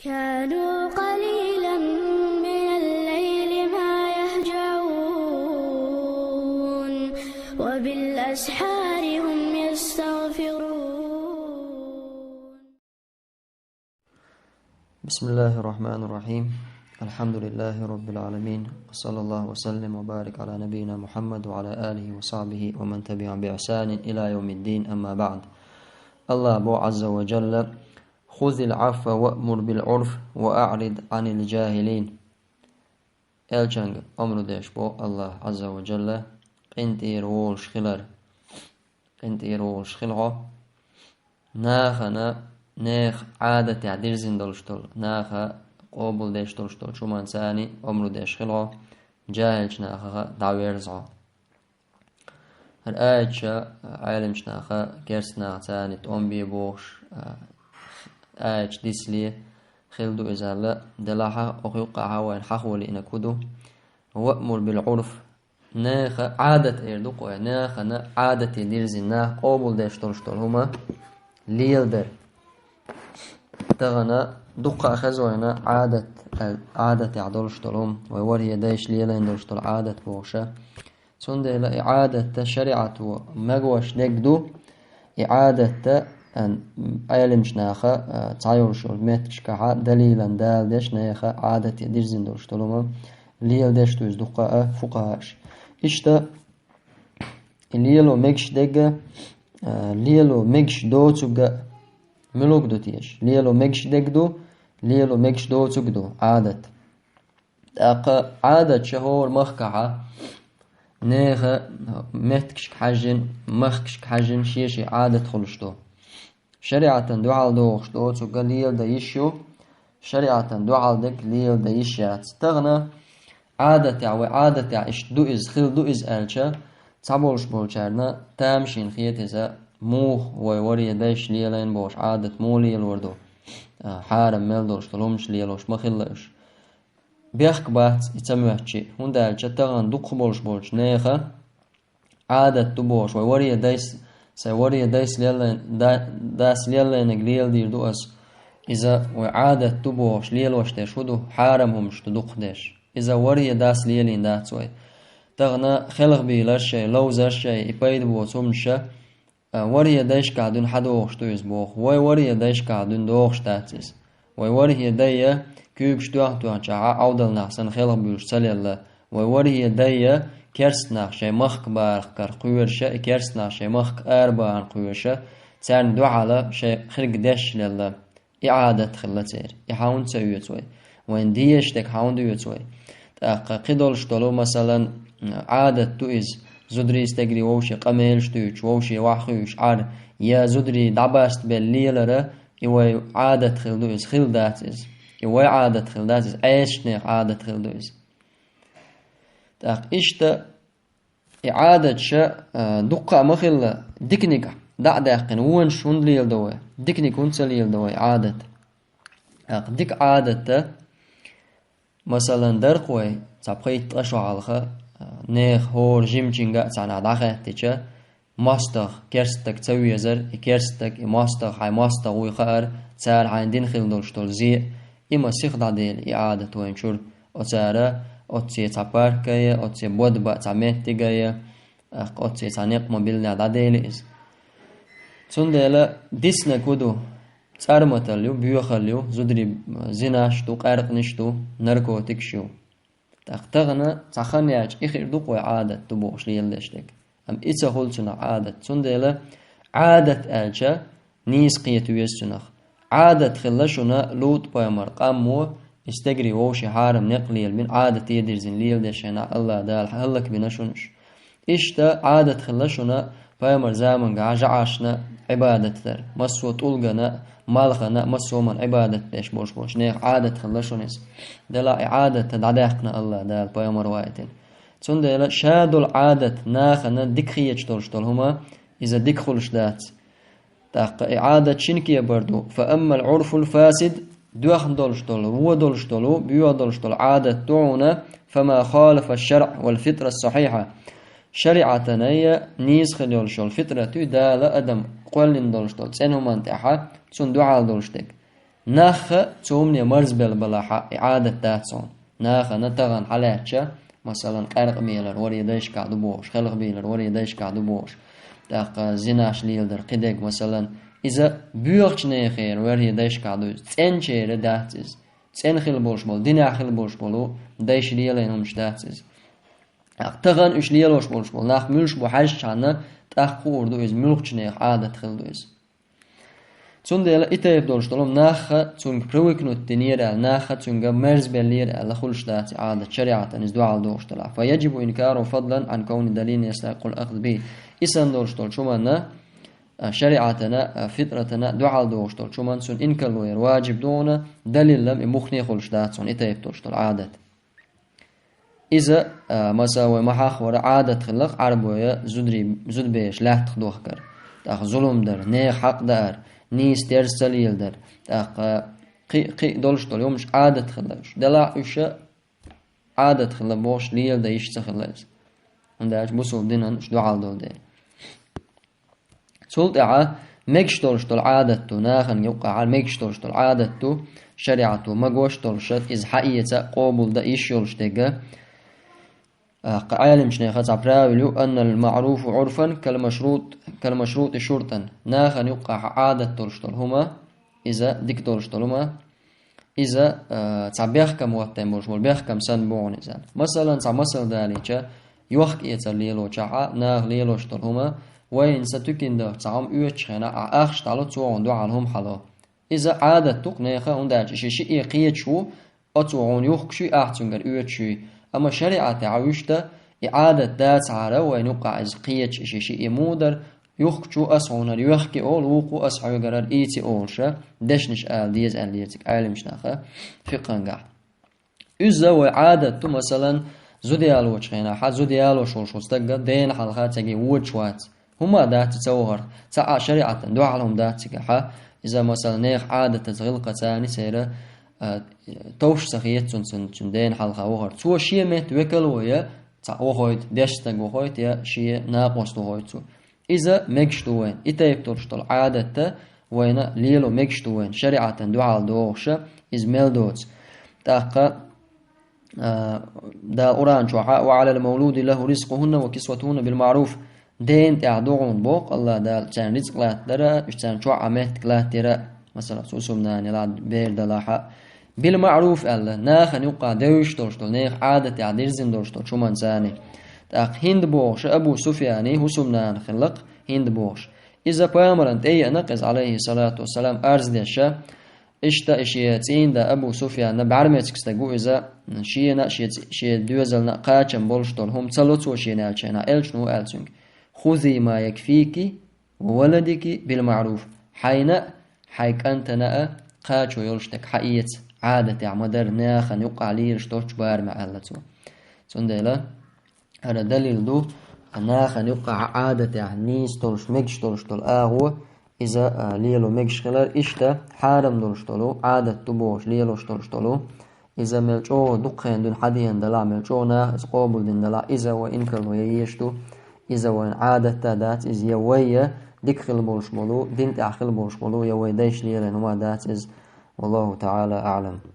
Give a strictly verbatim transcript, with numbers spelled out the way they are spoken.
كانوا قليلا من الليل ما يهجعون، وبالأسحار هم يستغفرون. بسم الله الرحمن الرحيم. الحمد لله رب العالمين، وصلى الله وسلم وبارك على نبينا محمد وعلى آله وصحبه ومن تبعهم بإحسان إلى يوم الدين، أما بعد. الله بو عز وجل: خذ العفو وأمر بالعرف وأعرض عن الجاهلين. Элчанга омра деш бо Аллах Азза ва Джалла, къинтӀера волуш хилар, къинтӀера волуш хила хьо, нахана, нехан Ӏадатехь дирзина долуш долу, наха къобалдеш долуш долчу хӀуманца омра деш хила хьо, жаьхӀилчу нахаха дӀаверза хьо. ХӀара аяташ, а, Ӏеламчу наха, керста нахаца тӀом бе бохуш, а, аяташ дицле хила ду иза аьлла, делахь а, оха юккъехь а вайна хьахо лиънарг хӀун ду? وأمر بالعرف. Нехан Ӏадат эр ду-кх вай, нахана Ӏадате дирзина, нах къобалдеш долуш долу хӀума леладар. Тахана дуккха а хеза вайна Ӏадат, аьл-, Ӏадатехь долуш долу хӀума, вай ворхӀе дайша лелийна долуш долу Ӏадат бохуш а. Цундела и Ӏадатта шариӀато мегош дерг ду, и Ӏадатта, а, Ӏеламчу наха, а, цхьайолуш йолу меттигашкахь а далилан даладеш, нехан Ӏадате дирзина долуш долу хӀума леладеш ду иза дуккха а фукъахӀаш. Иштта, и лело мегаш дерг а, а, лело мегаш доцург а муьлург ду теша? Лело мегаш дерг ду, лело мегаш доцург ду Ӏадат. ТӀаккха Ӏадаташ хӀора махкахь а, нехан меттигашка хьаьжжина, махкашка хьаьжжина шен-шен Ӏадат хуьлуш ду. ШариӀатана дуьхьал догӀуш доцург а леладан йиш ю, шариӀатана дуьхьал дерг леладан йиш яц. Тахана Ӏадатехь, вай Ӏадатехь иштта ду иза, хила ду иза аьлча, цхьаболуш болчарна тамашийна хета иза, муха вай ворхӀе дайша лелийна бохуш Ӏадат муха лелор ду, а, хьарам мел долуш долу хӀуманаш лелош ма хилла уьш. Бехк бац и ца моьттучу, хӀунда аьлча тахана дукхахболуш болчу нехан Ӏадат ду бохуш, вай ворхӀе дайс-, сайн ворхӀе дайс леллайн-, да-, дас леллайнарг леладийр ду ас. Иза вай Ӏадат ду бохуш лелош дерш хӀун ду? Хьарам хӀуманаш ду дукхахдерш. Иза ворхӀе дас лелийна дац вай. Тахана хелхабийларш а, ловзарш а, и пайда боцу хӀуманаш а, а, ворхӀе дайшкахь дуьйна хьадогӀуш ду иза боху. Вай ворхӀе дайшкахь дуьйна догӀуш дац иза. Вай ворхӀе дай а куьйгаш тоьхна-тоьхначохь а Ӏовдалнах санна хелхабуьйлуш ца лелла. Вай ворхӀе дай а керста нах шайн махка бахарх кара кхоьруш а, и керста нах шайн махка арабахарна кхоьруш а, царна дуьхьал шайн хирг деш лелла. И Ӏадат хилла церан. И хьан хӀунда ца оьцу вай? Вайна дезаш дерг хьан хӀунда оьцу вай? ТӀаккха кхидолуш долу, масалан, Ӏадат ду иза, зударий, стегарий вовшийн къамелаш дуьйцуш, вовшийн охьахуьйсуш Ӏар, я зударий дӀабастабелла лелар а, и вай Ӏадат хила ду иза, хила дац иза. И вай Ӏадат хила дац иза, Ӏесачу нехан Ӏадат хила ду иза. ТӀаккха иштта и Ӏадаташ, а, дуккха а ма хилла, диканиг дӀа а даьккхина, вонаш хӀунда леладо вай? Диканиг хӀунда ца леладо вай Ӏадат? ТӀаккха дика Ӏадат а, масалан, дара-кх вай, цхьа пхийтта ткъа шо хьалха, а, нехан хӀора жимачуьнга а цхьанхьа дӀахаьттича, мостагӀа керста стаг ца везар, и керста стаг, и мостагӀа, хьайн мостагӀа вуй хаар, цара хьайна дина хила долуш долу зен а, и ма сиха дӀадели, и Ӏадат вайна чуьра. Оцара оццу цхьа парк а я, оццу бодба а цхьа меттиг а я, тӀаккха оццу цхьа некъ ма-биллинехь дӀадели иза. Цундела диснарг хӀун ду? ЦӀарматалла ю, боьхалла ю, зударий зинаш ду, къаьркъанаш ду, наркотикаш ю. ТӀаккха тахана цхьа хан яьлча и хир ду-кх вай Ӏадат ду бохуш леладеш дерг. Амма и ца хуьлу цунах Ӏадат. Цундела Ӏадат аьлча нийса кхета веза цунах. Ӏадат хилла шуна ЛутӀ-пайхамар къамо, и стегарий вовшийн хьарам некъ лелабина, Ӏадате дирзина леладеш хенахь Аллах Дала хӀаллакбина шуна уьш. Иштта Ӏадат хилла шуна пайхамар замангахь жӀарашна Ӏибадат дар. Массо а тӀулгана, малхана, массо а хӀуманна Ӏибадат деш болуш болчу нехан Ӏадат хилла шуна иза. Делахь и Ӏадат дӀадаьккхина Аллах Дала пайхамар вайтина. Цундела ша долу Ӏадат нахана дика хеташ долуш долу хӀума, иза дика хуьлуш дац. ТӀаккха и Ӏадат шина кепара ду: فأما العرف الفاسد, доьхна долуш долу, вон долуш долу, боьха долуш долу Ӏадат ду хьуна, فما خالف الشرع والفطرة الصحيحة. ШариӀатана я нийса хила йолуш йолу фитрат ю, Дала адам кхоьллина долуш долу цӀена хӀуманна тӀехьа, цунна дуьхьал долуш дерг. Нахха цу хӀумане марзбелла балахь а, и Ӏадат дац хьуна. Нахана тахана хьалаьцча, масалан, къаьркъа белар варе дайшкахь ду бохуш, хелха белар варе дайшкахь ду бохуш, тӀаккха зинаш леладар, кхидерг, масалан, иза боьхачу нехера варе дайшкахь ду иза, цӀеначеран дац иза. ЦӀена хила болуш болу, динехь хила болуш болу дайша лелийна хӀуманаш дац иза. ТӀаккха тахана уьш лелош болуш болу нах муьлш бу хьаьжчхьана, тӀаккха хуур ду иза, муьлххачу нехан Ӏадат хила ду иза. Цундела и тайпа долуш долу нахха цуьнга привыкнуть динера аьлла, нахха цуьнга мерзбеллера аьлла хуьлуш дац и Ӏадат шариӀатан иза дуьхьал дохуш делахь. فيجب إنكاره فضلا عن كون دليل يستحق الأخذ به. И санна долуш долчу хӀуманна, а, шариӀатана, а, фитратана дуьхьал дохуш долчу хӀуманна цунна инкарло яр ваджиб ду хьуна, далил лам и муххале хуьлуш дац хьуна и тайпа долуш долу Ӏадат. Иза, а, масала, вай ма хьахвара Ӏадат хиларх Ӏарбойн зударий, зудабераш лаьттах дохкар, тӀаккха зулам дар, нехан хьакъ даар, нийса дерза ца леладар, тӀаккха кхин, кхин долуш долу хӀуманаш Ӏадат хиларш. Делахь уьш Ӏадат хила бохуш леладан йиш ца хилла иза. ХӀунда аьлча бусулба динан уьш дуьхьал долу дела. Цул тӀаьхьа мегаш долуш долу Ӏадат ду, нахана юккъахьара мегаш долуш долу Ӏадат ду, шариӀато магош долуш, иза хьаэца а, къобалдан а йиш йолуш дерг. ТӀаккха Ӏеламчу нехан цхьа правил ю: أن المعروف عرفا كالمشروط، كالمشروط شرطا. Нахана юккъахьа Ӏадат долуш долу хӀума, иза дика долуш долу хӀума, иза, а, цхьа бехкам хӀоттийна болуш болу бехкам санна бу хьуна иза. Масалан, цхьа масал далийча, йохк-эцар лелочохь а наха лелош долу хӀума, вайна сан туькина даха цхьа хӀума оьцучу хенахь ахча дӀало, цо хьуна дуьхьал хӀума хьало. Иза Ӏадат ду-кх нехан, хӀунда аьлча и шиъ а кхеташ ву, оцо хьуна юхкуш юй, ахь цуьнгара оьцуш юй. Амма шариӀатехь вуьшта и Ӏадат дацахьара, вайна юккъахь иза кхеташ и шиъ а муха дара, юхкучо ас хьуна хӀара йоьхкий олу, вукхо ас хьоьгара хӀара ийци олуш, дешнаш ала деза аьлла дийциг Ӏеламчу наха фикъхӀангахь. Иза вай Ӏадат ду, масалан, зуда ялочу хенахь, зуда ялош волуш волу стаг дена хьалха цигахь водуш вац. ХӀума дац и ца вахар, цхьа а шариӀатан дуьхьал хӀума дац цигахь, иза, масалан, нехан Ӏадатаца, гӀиллакхаца царна церан, а, товш ца хета цунна, цуьнан, цуьнан дена хьалха вахар. Цо шен метта векал а вай, цхьаъ вахойту, дешна стаг вахойту, я шен накъост вахойту цо. Иза мегаш ду вайна. И тайпа долуш долу Ӏадат вайна лело мегаш ду вайна, шариӀатан дуьхьал догӀуш, иза мел доцу. ТӀаккха, а, Дала Къуръан чохь а: وعلى المولود له رزقهن وكسوتهن بالمعروف. Дена тӀехь ду хьуна боху АллахӀ Дала царна рицкъ латтадара, уьш царна чохь а меттиг латтадара, масала, цу хӀусамнана лахь бер далахь а. Билмаъруф аьлла, нахана юккъахь девзаш долуш долу, нехан Ӏадатехь дирзина долуш долчу хӀуманца. ТӀаккха ХӀинд бохуш, Абу Суфьяна хӀусамнана хилла-кх ХӀинд бохуш. Иза пайхамарна тӀееана-кх иза, Ӏалайхи салату вассалам, арз деш, иштта и шен цӀийнда Абу Суфьяна бӀаьрмециг стаг ву иза, шена а, шен цӀи-, шен доьзална а кхачам болуш долу хӀума ца ло цо шена аьлча, элчано аьлла цуьнга: خذي ما يكفيك وولدك بالمعروف. Хьайна а, хьайн кӀантана а кхачо йолуш дерг хьаэца, Ӏадатехь ма-дарра, нахана юккъахь лелаш доцчу барамехь, аьлла цо. Цундела хӀара далил ду, нахана юккъахь Ӏадатехь нийса долуш, мегаш долуш долу агӀо, иза, а, лело мегаш хилар, иштта хьарам долуш долу, Ӏадат ду бохуш лелош долуш долу, иза мел чӀогӀа дукха хенан дуьйна хьадеана далахь, мел чӀогӀа наха иза къобалдина далахь, иза вай инкарло ян езаш ду, иза вайн Ӏадат а дац, иза я вай, я дика хила болуш болу, дин тӀехь хила болуш болу, я вай дайша лелийна хӀума дац иза. والله تعالى أعلم.